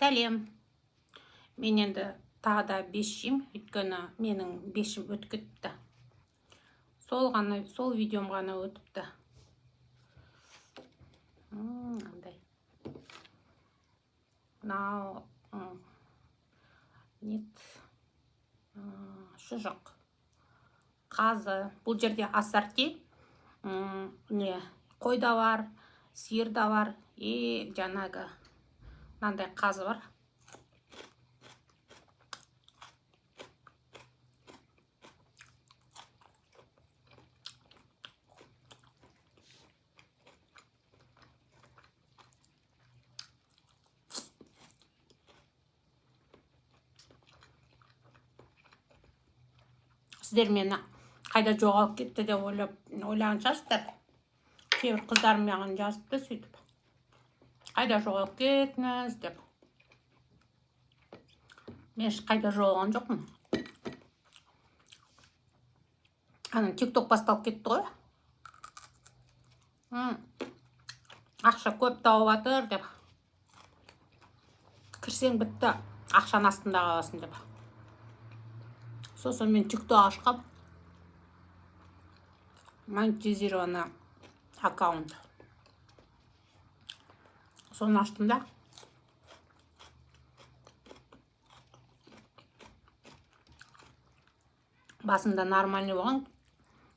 Сәлем! Мен енді тағы да бес жеймін, өйткені менің бешім өтіп кетіпті. Сол ғана, сол видеом ғана өтіпті. Андай мынау нет, шұжық, қазы. Бұл жерде ассорти, не, қой да бар, сиыр да бар и жаңағы мынандай қазы бар. Сіздер мені қайда жоғалып кетті деп ойлап ойлаған шығарсыздар. Кейбір қыздарым маған жазыпты сөйтіп, қайда жоғалып кеттіңіз деп. Мен ешқайда жоғалған жоқпын. Ана Тик Ток басталып кетті ғой. Ақша көп тауып жатыр деп, кірсең, бітті, ақшаның астында қаласың деп. Сосын мен Тик Ток ашқам, монетизированный аккаунт, соны аштым да, басында нормальный болған,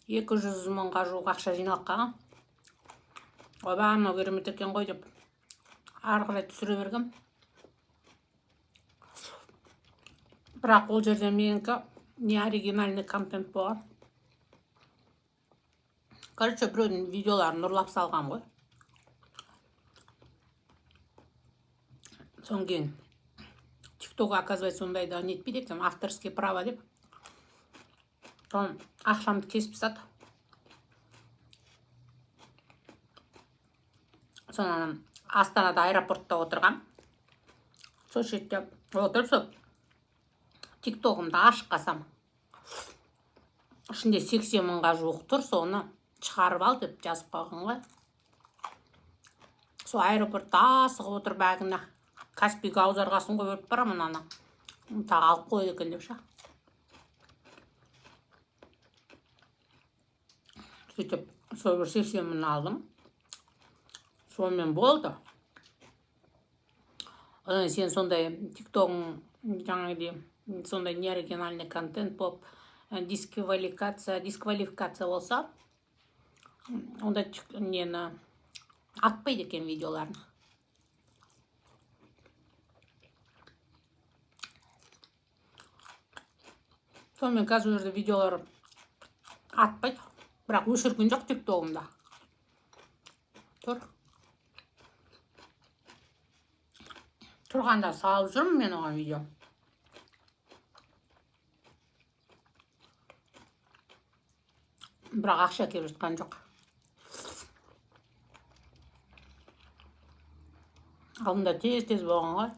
200 мыңға жуық ақша жиналып қалған. Ойбай, мынау керемет екен ғой деп ары қарай түсіре бергем. Бірақ ол жерде менікі не оригинальный контент болған. Короче, біреудің видеоларын ұрлап салғам ғой. Содан кейін Тик Ток, оказывается, ондайды нетпейді екен, авторский право деп. Соны ақшамды кесіп тастады. Соны Астанада аэропортта отырғам, сол жерде отырып, сол Тик Тогымды ашып қалсам, ішінде 80 мыңға жуық тұр, соны шығарып ал деп жазып қойған ғой. Сол аэропортта асығып отырып, әлгіні Каспийге аударғасын ғой, өліп барамын, ана тағы алып қояды екен деп ше. Сөйтіп сол бір 80 мың алдым, сонымен болды. Одан сен сондай Тик Тогың жаңағыдей сондай неоригинальный контент болып, дисквалификация болса, онда нені атпайды екен видеоларын. Сонымен қазір ол жерде видеолар атпайды, бірақ өшірген жоқ, Тик Тогымда тұр. Тұрғанда салып жүрмін мен оған видео, бірақ ақша келіп жатқан жоқ. Алдында тез тез болған ғой.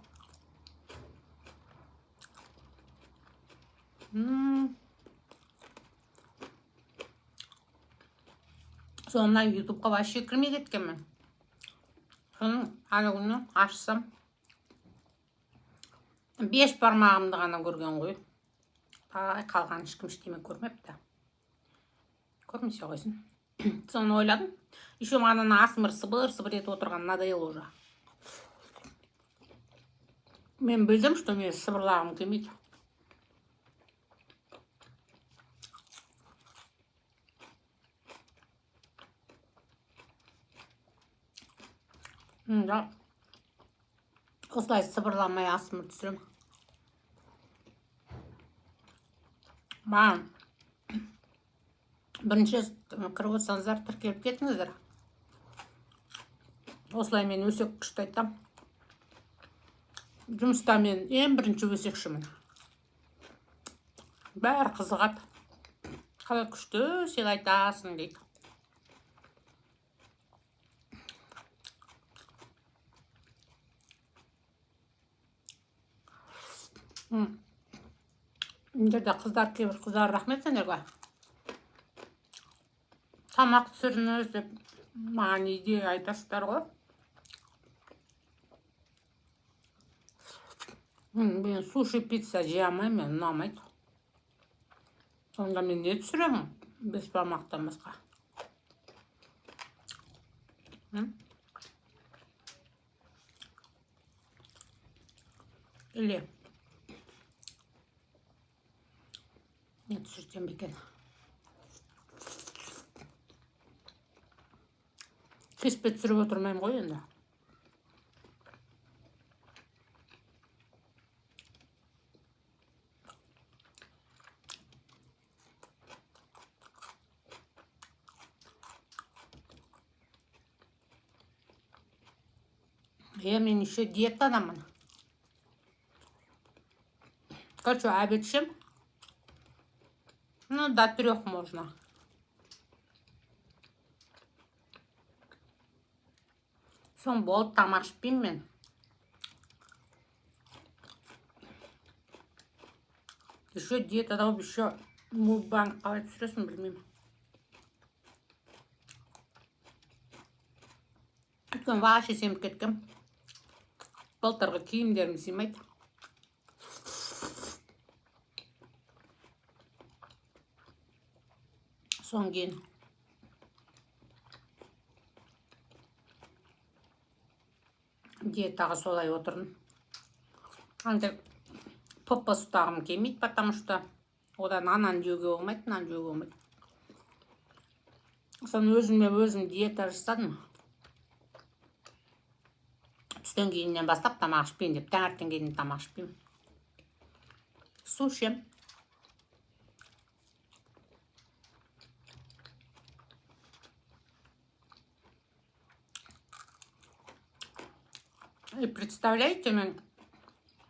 Соңынан Ютубқа вообще кірмей кеткенмін. Соның ана күні ашсам, бес бармағымды ғана көрген ғой. Ай, қалған ешкім ештеме көрмепті. Көрмесе қойсын. Соны ойладым еще, маған ана асмр сыбыр сыбыр етіп отырған надоело уже. Мен білдім, что мен сыбырлағым келмейді. Да, осылай сыбырламай асмр түсіремін. Маған бірінші кіріп отырсаңыздар, тіркеліп кетіңіздер. Осылай мен өсек күшті айтамын. Жұмыста мен ең бірінші өсекшімін. Бәрі қызығады, қалай күшті сен айтасың дейді. Мына жерде қыздар, кейбір қыздар, рахмет сендерге, тамақ түсіріңіз деп маған идея айтасыздар ғой. Мен суши, пицца жей алмаймын, мен ұнамайды. Сонда мен не түсіремін бешбармақтан басқа? М? Или не түсірсем екен? Кеспе түсіріп отырмаймын ғой енді. Иә, мен еще диетадамын. Короче, обед ішемін. Ну, до 3 можно. Соң болды, тамақ ішпеймін мен. Еще диетада болып, еще мукбанг қалай түсіресің, білмеймін. Өйткені вообще семіп кеткем. Былтырғы киімдерім сыймайды. Соң кейін диетаға солай отырдым. Андай ПП ұстағым келмейді, потому что одан ананы жеуге болмайды, мынаны жеуге болмайды. Соны өзіме өзім диета жасадым. Түстен кейіннен бастап тамақ ішпеймін деп, таңертең кейін тамақ ішпеймін. Су ішемін. И представляете, мен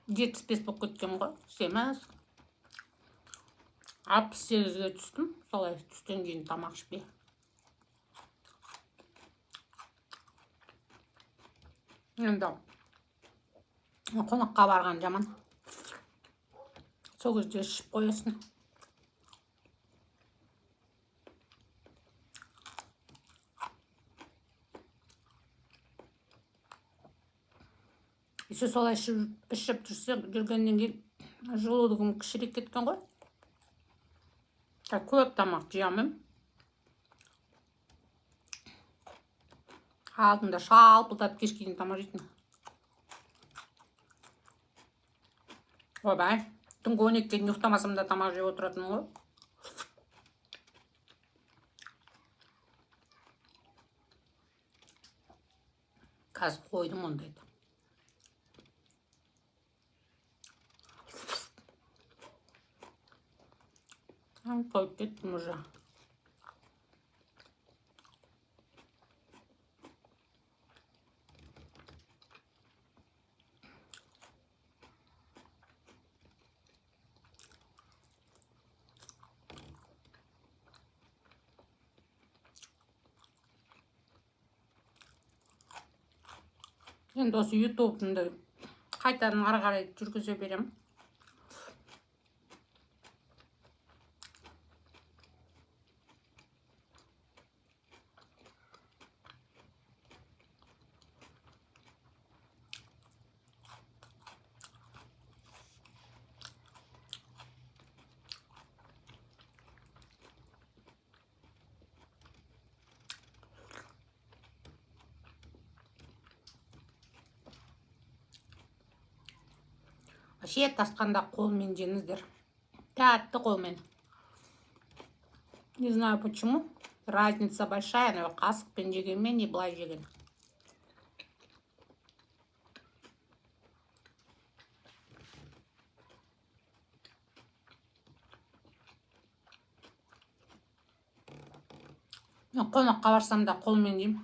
75 болып кеткенмін ғой, семіз. 68-ге түстім, солай түстен кейін тамақ ішпей. Енді қонаққа барған жаман. Сол кезде ішіп қоясың. Еще солай ішіп жүрсе, жүргеннен кейін желудогым кішірейіп кеткен ғой. Так, көп тамақ жей алмаймын. Алдында шалпылдап кешке дейін тамақ жейтін. Ойбай, түнгі 12-ге дейін ұйықтамасам да тамақ жеп отыратынмын ғой. Қазір қойдым ондайды. Қойып кеттім уже. Енді осы ютубымды қайтадан ары қарай жүргізе беремін. Вообще тасқанда қолмен жеңіздер. Тәтті қолмен. Не знаю почему. Разница большая, но қасықпен жегенмен не былай жеген. Мен қонаққа барсам да қолмен жеймін.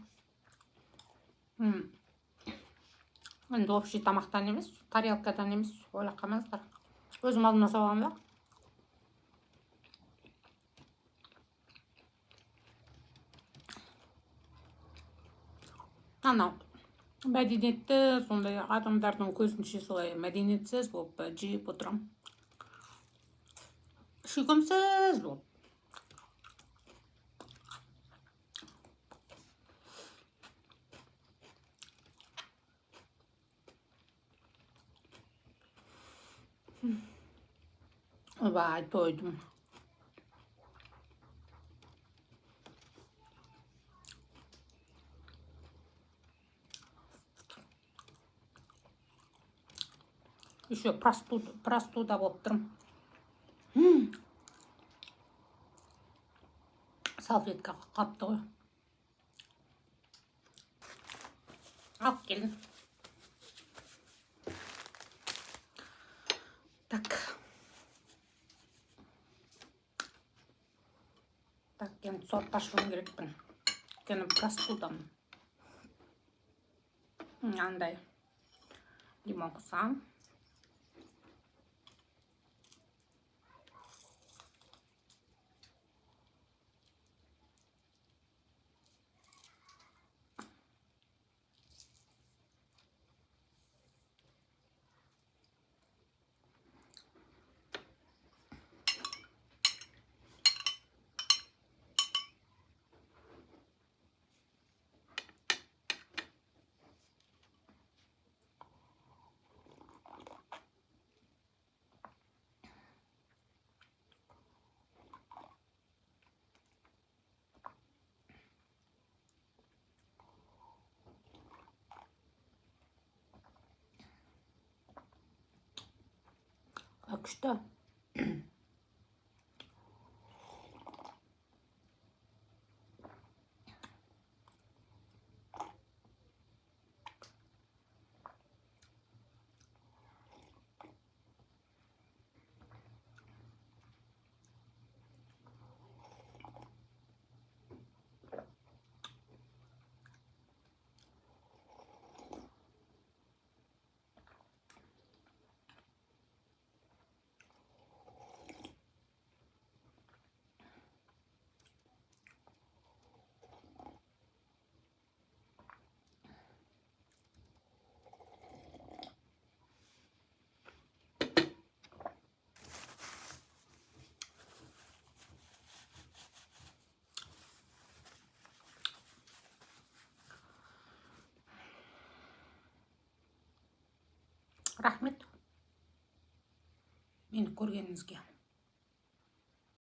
Енді общий тамақтан емес, тарелкадан емес, ойлап қалмаңыздар. Өзім алдыма саламын да. Анау мәдениетті сондай адамдардың көзінше солай мәдениетсіз болып жеп отырамын. Сүйкімсіз болып. Ойбай, тойдым. Еще простуда болып тұрмын. Салфетка қапты ғой, алып келдім. Так, так, енді сорпа ішуім керекпін, өйткені простудамын. Андай лимон құсам. Күшті. Рахмет мені көргеніңізге.